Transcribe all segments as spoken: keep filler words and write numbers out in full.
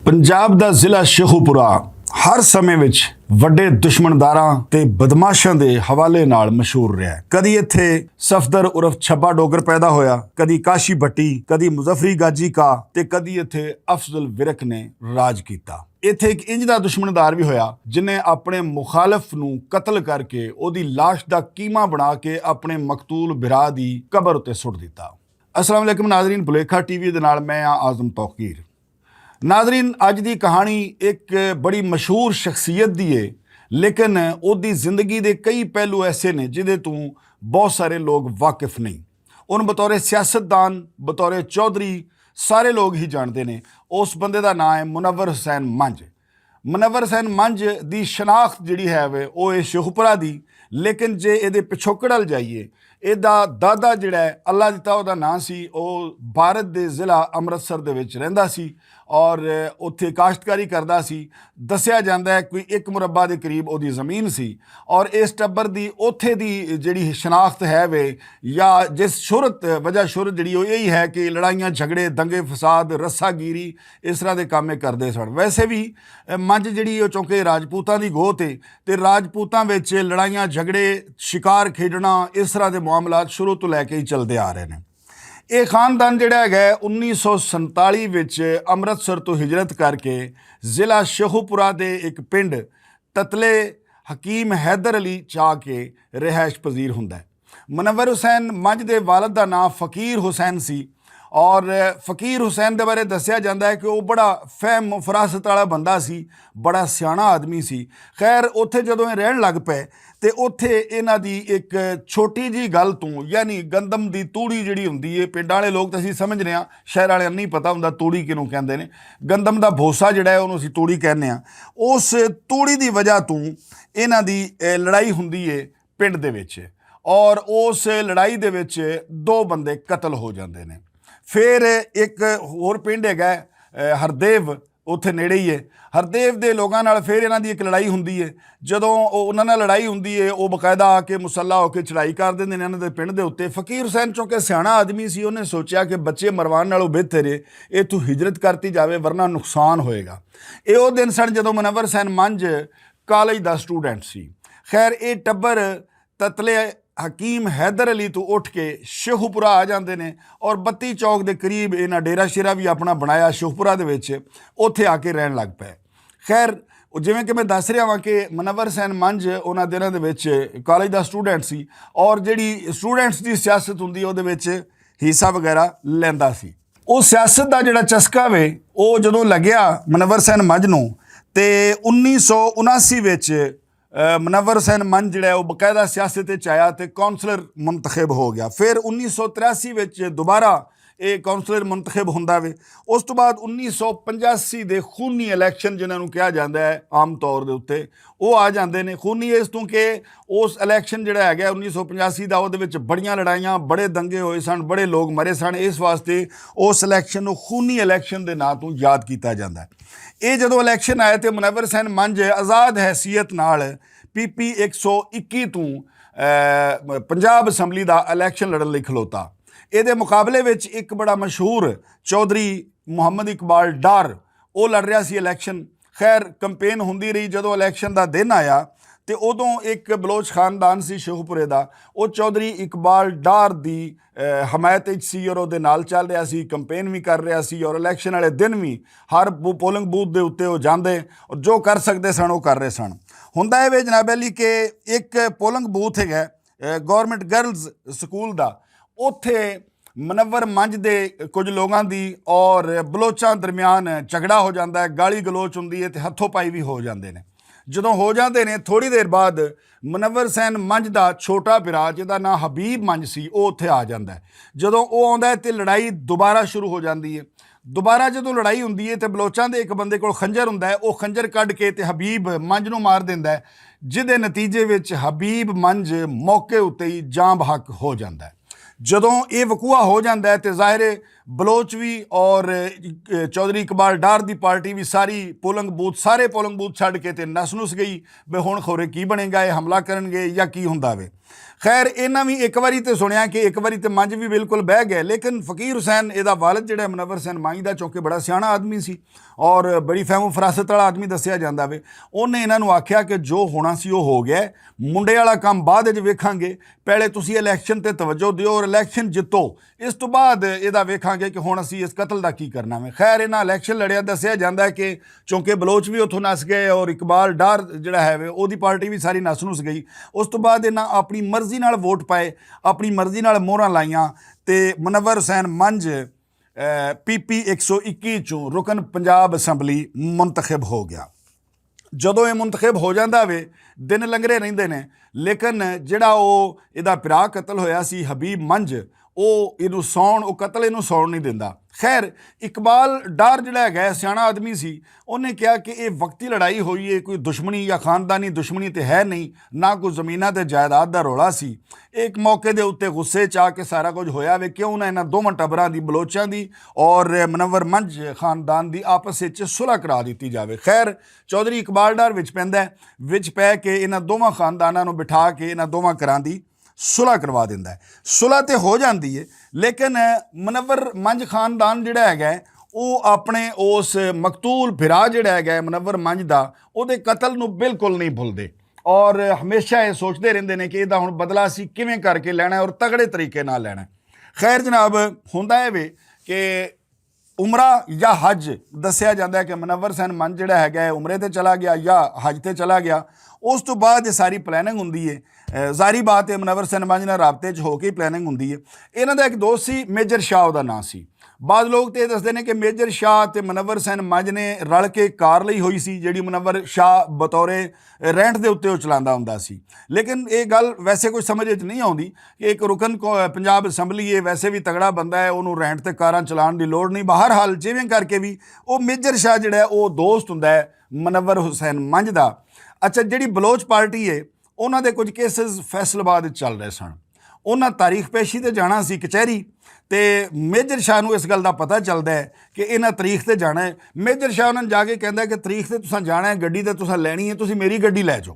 پنجاب دا ضلع شیخوپورہ ہر سمے وچ وڈے دشمنداراں تے بدمعاشاں دے حوالے نال مشہور رہیا ہے۔ کدی اتھے صفدر عرف چھبا ڈوگر پیدا ہویا، کدی کاشی بھٹی، کدی مظفری گاجی کا، تے کدی اتھے افضل ورک نے راج کیتا۔ اتھے ایک انج دا دشمندار بھی ہویا، جنہیں اپنے مخالف نوں قتل کر کے اوہدی لاش دا قیمہ بنا کے اپنے مقتول بھرا دی قبر اتے سٹ دیتا۔ السلام علیکم ناظرین، بلیکھا ٹی وی دے نال میں آں اعظم توقیر۔ ناظرین، اج دی کہانی ایک بڑی مشہور شخصیت دی ہے، لیکن اوہدی زندگی دے کئی پہلو ایسے نے جدے توں بہت سارے لوگ واقف نہیں۔ ان بطور سیاستدان، بطور چودھری، سارے لوگ ہی جاندے نے۔ اس بندے دا ناں ہے منور حسین منج۔ منور حسین منج دی شناخت جڑی ہے وے، او اے شیخوپورہ دی، لیکن جے اے دے پچھوکڑ ال جائیے، اے دا دادا جڑا ہے، اللہ دتا او دا ناں سی، او بھارت دے ضلع امرتسر دے وچ رہندا سی، اور اتھے کاشتکاری کردا سی۔ دسیا جاندا ہے کوئی ایک مربع دے قریب او دی زمین سی، اور اس ٹبر دی اوتھے دی جڑی شناخت ہے وے، یا جس شہرت، وجہ شہرت جڑی او یہی ہے کہ لڑائیاں، جھگڑے، دنگے فساد، رسا گیری، اس طرح دے کام اے کردے سن۔ ویسے بھی، اے، منج جڑی او چونکہ راجپوتاں دی گوت اے، تے راجپوتاں وچ لڑائیاں، جھگڑے، شکار کھیڈنا، اس طرح دے معاملات شروع تو لے کے ہی چلدے آ رہے نے۔ اے خاندان جڑا ہے انیس سو سینتالی وچ امرتسر تو ہجرت کر کے ضلع شیخوپورہ دے ایک پنڈ تتلے حکیم حیدر علی چا کے رہائش پذیر ہوندا ہے۔ منور حسین منج دے والد دا ناں فقیر حسین سی، اور فقیر حسین دے بارے دسیا جاندا ہے کہ او بڑا فہم و فراست والا بندہ سی، بڑا سیانا آدمی سی۔ خیر، اوتھے جدوں اے رہن لگ پئے، تے اوتھے انہاں دی ایک چھوٹی جی گل توں، یعنی گندم دی توڑی جڑی ہوندی ہے، پنڈاں والے لوگ تاں اسی سمجھنے آں، شہر والے نہیں پتہ ہوندا توڑی کینوں کہندے نے۔ گندم دا بھوسا جڑا ہے، اونوں اسی توڑی کہنے آں۔ اس توڑی دی وجہ توں انہاں دی، اے، لڑائی ہوندی ہے پنڈ دے وچ، اور اس لڑائی دے وچ دو بندے قتل ہو جاندے نے۔ پھر ایک ہور پنڈ ہے، اے، ہردیو، اوتھے نیڑے ہی ہے۔ ہردیو دے لوگاں نال پھر انہاں دی ایک لڑائی ہوندی ہے۔ جدوں او، انہاں نال لڑائی ہوندی ہے، او باقاعدہ آ کے مسلح ہو کے چڑھائی کر دیندے نے انہاں دے پنڈ دے اُتے۔ فقیر حسین چونکہ سیاݨا آدمی سی، انہیں سوچیا کہ بچے مرواݨ نالوں بہتر ہے اتھوں ہجرت کرتی جاوے، ورنہ نقصان ہوئے گا۔ اے او دن سن جدوں منور حسین منج کالج دا سٹوڈنٹ سی۔ خیر، اے ٹبر تتلے حکیم حیدر علی تو اٹھ کے شیخوپورہ آ جاندے نے، اور بتی چوک دے قریب انہاں ڈیرہ شیرہ بھی اپنا بنایا شیخوپورہ دے وچ، اوتھے آ کے رہن لگ پئے۔ خیر، او جویں کہ میں دس رہیا واں کہ منور حسین منج انہاں دناں دے وچ کالج دا سٹوڈنٹ سی، اور جڑی سٹوڈنٹس دی سیاست ہوندی ہے، اودے وچ حصہ وغیرہ لیندا سی۔ او سیاست دا جڑا چسکا وے، او جدوں لگیا منور حسین منج نوں، تے انیس سو اناسی وچ، اے، منور حسین منج جڑا ہے، او باقاعدہ سیاست وچ آیا تے کونسلر منتخب ہو گیا۔ پھر انیس سو تریاسی وچ دوبارہ اے کونسلر منتخب ہوندا وے۔ اس تو بعد انیس سو پچاسی دے خونی الیکشن، جنہاں نوں کہا جاندا ہے عام طور دے اُتے، او آ جاندے نے۔ خونی اس تو کہ اس الیکشن جڑا ہے گیا انیس سو پچاسی دا، اودے وچ بڑیاں لڑائیاں، بڑے دنگے ہوئے سن، بڑے لوگ مرے سن، اس واسطے اس الیکشن نوں خونی الیکشن دے ناں تو یاد کیتا جاندا ہے۔ اے جدوں الیکشن آئے تے منور حسین منج آزاد حیثیت نال پی پی ایک سو اکی تو، اے، پنجاب اسمبلی دا الیکشن لڑن لئی کھلوتا۔ اے دے مقابلے وچ ایک بڑا مشہور چوہدری محمد اقبال ڈار، او لڑ رہیا سی الیکشن۔ خیر، کمپین ہوندی رہی۔ جدوں الیکشن دا دن آیا تے اودوں ایک بلوچ خاندان سی شیخوپورے دا، او چوہدری اقبال ڈار دی، اے، حمایت وچ سی اور اودے نال چل رہیا سی، کمپین وی کر رہیا سی اور الیکشن والے دن وی ہر بو-، پولنگ بوتھ دے اُتے او جاندے اور جو کر سکدے سن او کر رہے سن۔ ہوندا اے وے جناب علی کہ ایک پولنگ بوتھ ہے، اے، گورنمنٹ گرلز سکول دا، اوتھے منور منج دے کچھ لوگاں دی اور بلوچاں درمیان جھگڑا ہو جاندا ہے، گالی گلوچ ہوندی ہے تے ہتھوں پائی وی ہو جاندے نے۔ جدوں ہو جاندے نے، تھوڑی دیر بعد منور حسین منج دا چھوٹا بھرا، جس دا ناں حبیب منج سی، او اوتھے آ جاندا ہے۔ جدوں او آوندا ہے تے لڑائی دوبارہ شروع ہو جاندی ہے۔ دوبارہ جدوں لڑائی ہوندی ہے تے بلوچاں دے ایک بندے کول خنجر ہوندا ہے، او خنجر کڈ کے تے حبیب منج نوں مار دیندا ہے، جس دے نتیجے وچ حبیب منج موقع اُتے ہی جاں بحق ہو جاندا ہے۔ جدوں اے وقوع ہو جاندا ہے تے ظاہر ہے بلوچ وی اور چوہدری اقبال ڈار دی پارٹی وی ساری پولنگ بوتھ سارے پولنگ بوتھ چھڈ کے تے نس نس گئی۔ بے ہن خورے کی بنے گا اے حملہ کرن گے یا کی ہوندا وے؟ خیر انہاں وی اک واری تے سنیا کہ اک واری تے منج وی بالکل بہہ گئے لیکن فقیر حسین ایہدا والد جیہڑا منور حسین مائیں دا چونکہ بڑا سیانا آدمی سی اور بڑی فہم و فراست والا آدمی دسیا جاندا وے۔ انہاں نے انہاں نوں آکھیا کہ جو ہونا سی او ہو گیا، منڈے والا کم بعد وچ ویکھاں گے۔ پہلے تسی الیکشن تے توجہ دیو اور الیکشن جتو، اس توں بعد ایہدا ویکھاں گے کہ ہن اسی اس قتل دا کی کرنا وے۔ خیر انہاں الیکشن لڑیا دسیا جاندا ہے کہ چونکہ بلوچ وی اتھوں نس گئے اور اقبال ڈار جیہڑا ہے وے اوہدی پارٹی وی ساری نس نس گئی۔ اس توں بعد انہاں اپنی مرضی نال ووٹ پائے، اپنی مرضی نال موہراں لائیاں، تے منور حسین منج پی پی اک سو اکی چوں رکن پنجاب اسمبلی منتخب ہو گیا۔ جدوں ایہہ منتخب ہو جاندا وے، دن لنگرے رہندے نے، لیکن جیہڑا او ایہدا پرا قتل ہویا سی حبیب منج، او ایہنوں سون او قتل ایہنوں سون نہیں دیندا۔ خیر، اقبال ڈار جیہڑا ہے سیانا آدمی سی، انہاں نے کہا کہ ایہہ وقتی لڑائی ہوئی ہے، کوئی دشمنی یا خاندانی دشمنی تے ہے نہیں، نہ کوئی زمیناں تے جائیداد دا رولا سی۔ ایک موقع دے اتے غصے چاہ کے سارا کچھ ہویا وے کیوں نہ انہاں دوواں ٹبراں دی بلوچاں دی اور منور منج خاندان دی آپس وچ صلح کرا دتی جاوے۔ خیر، چوہدری اقبال ڈار وچ پیندا ہے، وچ پے کے انہاں دوواں خانداناں نوں بٹھا کے انہاں دوواں کراں دی صلح کروا دیندا ہے۔ صلح تے ہو جاندی ہے، لیکن منور منج خاندان جیہڑا ہے او اپنے اس مقتول بھرا جیہڑا ہے منور منج دا، اوہدے قتل نوں بالکل نہیں بھلدے۔ اور ہمیشہ ایہہ سوچدے رہندے نے کہ ایہدا ہن بدلا سی کیویں کر کے لینا ہے اور تگڑے طریقے نال لینا ہے۔ خیر جناب، ہوندا ایہہ وے کہ عمرہ یا حج دسیا جاندا ہے کہ منور حسین منج جیہڑا ہے عمرے تے چلا گیا یا حج تے چلا گیا۔ اس توں بعد ایہہ ساری پلاننگ ہوندی ہے۔ ظاہری بات ہے منور حسین منج نال رابطے چ ہو کے پلاننگ ہوندی ہے۔ انہاں دا ایک دوست سی میجر شاہ اوہدا ناں سی۔ بعض لوگ تے ایہہ دسدے نے کہ میجر شاہ تے منور حسین منج نے رل کے کار لئی ہوئی سی جیہڑی منور شاہ بطور رینٹ دے اتے او چلاندا ہوندا سی۔ لیکن ایہہ گل ویسے کچھ سمجھ وچ نہیں آندی کہ ایک رکن پنجاب اسمبلی ہے ویسے وی تگڑا بندہ ہے اوہنوں رینٹ تے کاراں چلان دی لوڑ نہیں بہرحال جیویں کر کے وی او میجر شاہ جیہڑا ہے او دوست ہوندا ہے منور حسین منج دا۔ اچھا جیہڑی بلوچ پارٹی ہے انہاں دے کچھ کیسز فیصل آباد چل رہے سن۔ انہاں تاریخ پیشی تے جانا سی کچہری، تے میجر شاہ نوں اس گل دا پتہ چلدا ہے کہ انہاں تاریخ تے جانا ہے۔ میجر شاہ انہاں نوں جا کے کہندا ہے کہ تاریخ تے تساں جانا ہے، گڈی تے تساں لینی ہے، تساں میری گڈی لے جاؤ۔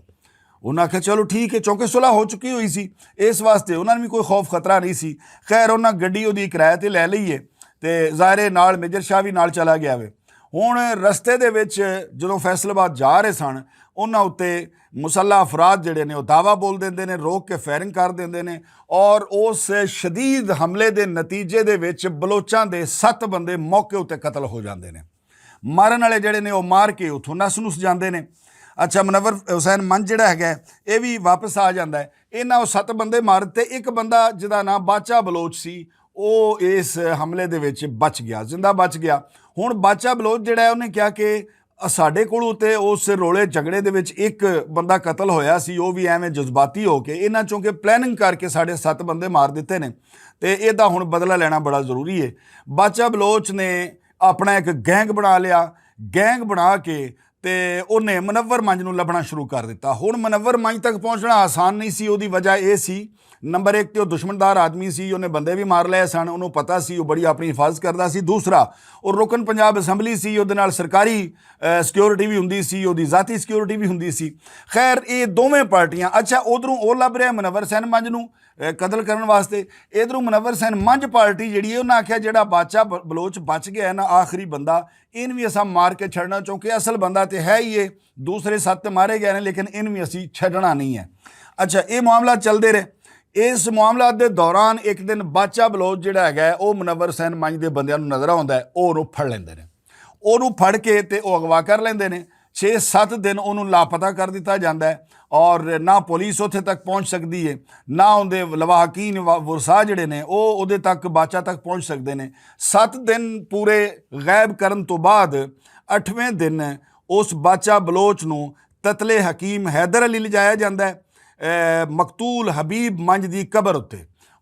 انہاں آکھیا چلو ٹھیک ہے، چونکہ صلح ہو چکی ہوئی سی، اس واسطے انہاں نوں وی کوئی خوف خطرہ نہیں سی۔ خیر انہاں گڈی اوہدی کرایہ تے لے لئی ہے، تے ظاہر ہے نال میجر شاہ وی نال چلا گیا وے۔ ہن رستے دے وچ جدوں فیصل آباد جا رہے سن، انہاں اتے مسلح افراد جیہڑے نے او دعوی بول دیندے نے، روک کے فائرنگ کر دیندے نے، اور اس شدید حملے دے نتیجے دے وچ بلوچاں دے ست بندے موقع اتے قتل ہو جاندے نے۔ مارن والے جیہڑے نے او مار کے اتھوں نس نس جاندے نے۔ اچھا منور حسین منج جیہڑا ہے ایہہ وی واپس آ جاندا ہے۔ انہاں او ست بندے مار تے ایک بندہ جدا ناں باچا بلوچ سی، او اس حملے دے وچ بچ گیا، زندہ بچ گیا۔ ہن باچا بلوچ جیہڑا ہے انہاں نے کہا کہ ساڈے کولوں تے اس رولے جھگڑے دے وچ اک بندہ قتل ہویا سی او وی ایویں جذباتی ہو کے انہاں چونکہ پلاننگ کر کے ساڈے ست بندے مار دتے نے، تے ایہدا ہن بدلا لینا بڑا ضروری ہے۔ باچا بلوچ نے اپنا اک گینگ بنا لیا۔ گینگ بنا کے تے انہیں منور منج نوں لبھنا شروع کر دتا۔ ہن منور منج تک پہنچنا آسان نہیں سی اوہدی وجہ ایہہ سی، نمبر اک تے او دشمندار آدمی سی انہیں بندے وی مار لے سن انہوں پتا سی او بڑی اپنی حفاظت کردا سی۔ دوسرا او رکن پنجاب اسمبلی سی اوہدے نال سرکاری سکیورٹی وی ہوندی سی اوہدی ذاتی سکیورٹی وی ہوندی سی۔ خیر ایہہ دوویں پارٹیاں اچھا ادھروں او لب رہے منور سین منج نوں قتل کرن واسطے۔ ادھروں منور سین منج پارٹی جیہڑی اے انہاں آکھیا جیہڑا باچا بلوچ بچ گیا ہے نا آخری بندہ، ان وی اساں مار کے چھڈنا چونکہ اصل بندہ تے ہے ہی اے۔ دوسرے ست تے مارے گئے نے لیکن ان وی اسی چھڈنا نہیں ہے۔ اچھا ایہہ معاملہ چلدے رہے۔ اس معاملہ دے دوران اک دن باچا بلوچ جیہڑا ہے او منور سین منج دے بندیاں نوں نظر آندا ہے او انہوں پھڑ لیندے نے۔ اوہنوں پھڑ کے تے او اغوا کر لیندے نے۔ چھ ست دن اوہنوں لاپتہ کر دتا جاندا ہے، اور نہ پولیس اتھے تک پہنچ سکدی ہے، نہ اوہدے لواحقین ورثاء جیہڑے نے او اوہدے تک باچا تک پہنچ سکدے نے۔ ست دن پورے غائب کرن توں بعد اٹھویں دن اس باچا بلوچ نوں تتلے حکیم حیدر علی لجایا جاندا ہے مقتول حبیب منج دی قبر اتے۔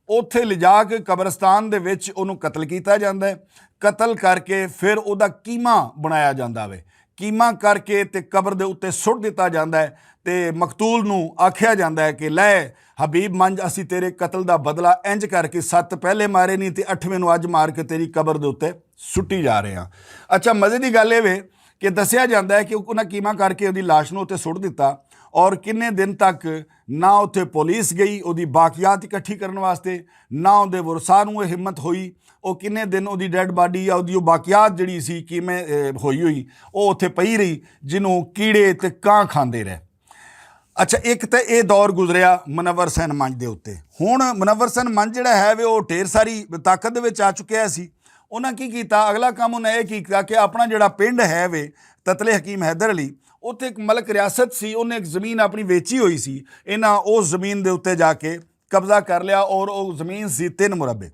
اتھے لجا کے قبرستان دے وچ انہوں قتل کیتا جاندا ہے۔ قتل کر کے فیر اوہدا قیمہ بنایا جاندا وے۔ قیمہ کر کے تے قبر دے اتے سٹ دتا جاندا ہے۔ تے مقتول نوں آکھیا جاندا ہے کہ لے حبیب منج، اسی تیرے قتل دا بدلہ انج کر کے ست پہلے مارے نی تے اٹھویں نوں اج مار کے تیری قبر دے اتے سٹی جا رہے ہاں۔ اچھا، مزے دی گل اے وے کہ دسیا جاندا ہے کہ انہاں قیمہ کر کے اودی لاش نوں اتے سٹ دتا، اور کنے دن تک نہ اتے پولیس گئی اودی باقیات اکٹھی کرن واسطے، نہ اودے ورثاء نوں اے ہمت ہوئی۔ او کنے دن اودی ڈیڈ باڈی یا اودی او باقیات جڑی سی قیمے ہوئی ہوئی، او اتے پئی رہی، جنوں کیڑے تے کاں کھاندے رہے۔ اچھا، ایک تے اے دور گزریا منور سین منج دے اتے۔ ہن منور سین منج جڑا ہے وے، او ڈھیر ساری طاقت دے وچ آ چکیا سی۔ انہاں کی کیتا؟ اگلا کام انہاں اے کیتا کہ اپنا جڑا پنڈ ہے وے، تتلے حکیم حیدر علی، اوتھے ایک ملک ریاست سی، انہیں ایک زمین اپنی ویچی ہوئی سی۔ انہاں اس زمین دے اتے جا کے قبضہ کر لیا، اور او زمین سی تین مربع۔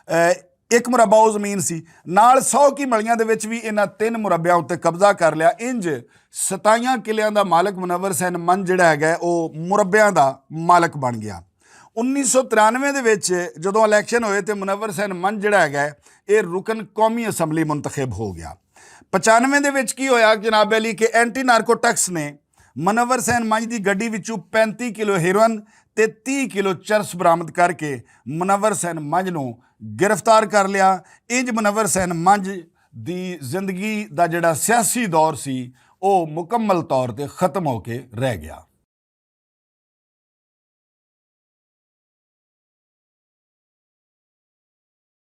اے، ایک مربع او زمین سی، نال سو کی ملیاں دے وچ وی انہاں تین مربعاں اتے قبضہ کر لیا۔ انج ستائیاں قلعیاں دا مالک منور سین منج جڑا ہے گیا، او مربعاں دا مالک بن گیا۔ انیس سو ترانوے دے وچ جدوں الیکشن ہوئے تے منور سین منج جڑا ہے گیا، اے رکن قومی اسمبلی منتخب ہو گیا۔ پچانوے دے وچ کی ہویا جناب علی کہ اینٹی نارکوٹکس نے منور سین منج دی گڈی وچوں پینتی کلو ہیروئن تے تی کلو چرس برآمد کر کے منور سین منج نوں گرفتار کر لیا۔ انج منور سین منج دی زندگی دا جڑا سیاسی دور سی، او مکمل طور تے ختم ہو کے رہ گیا۔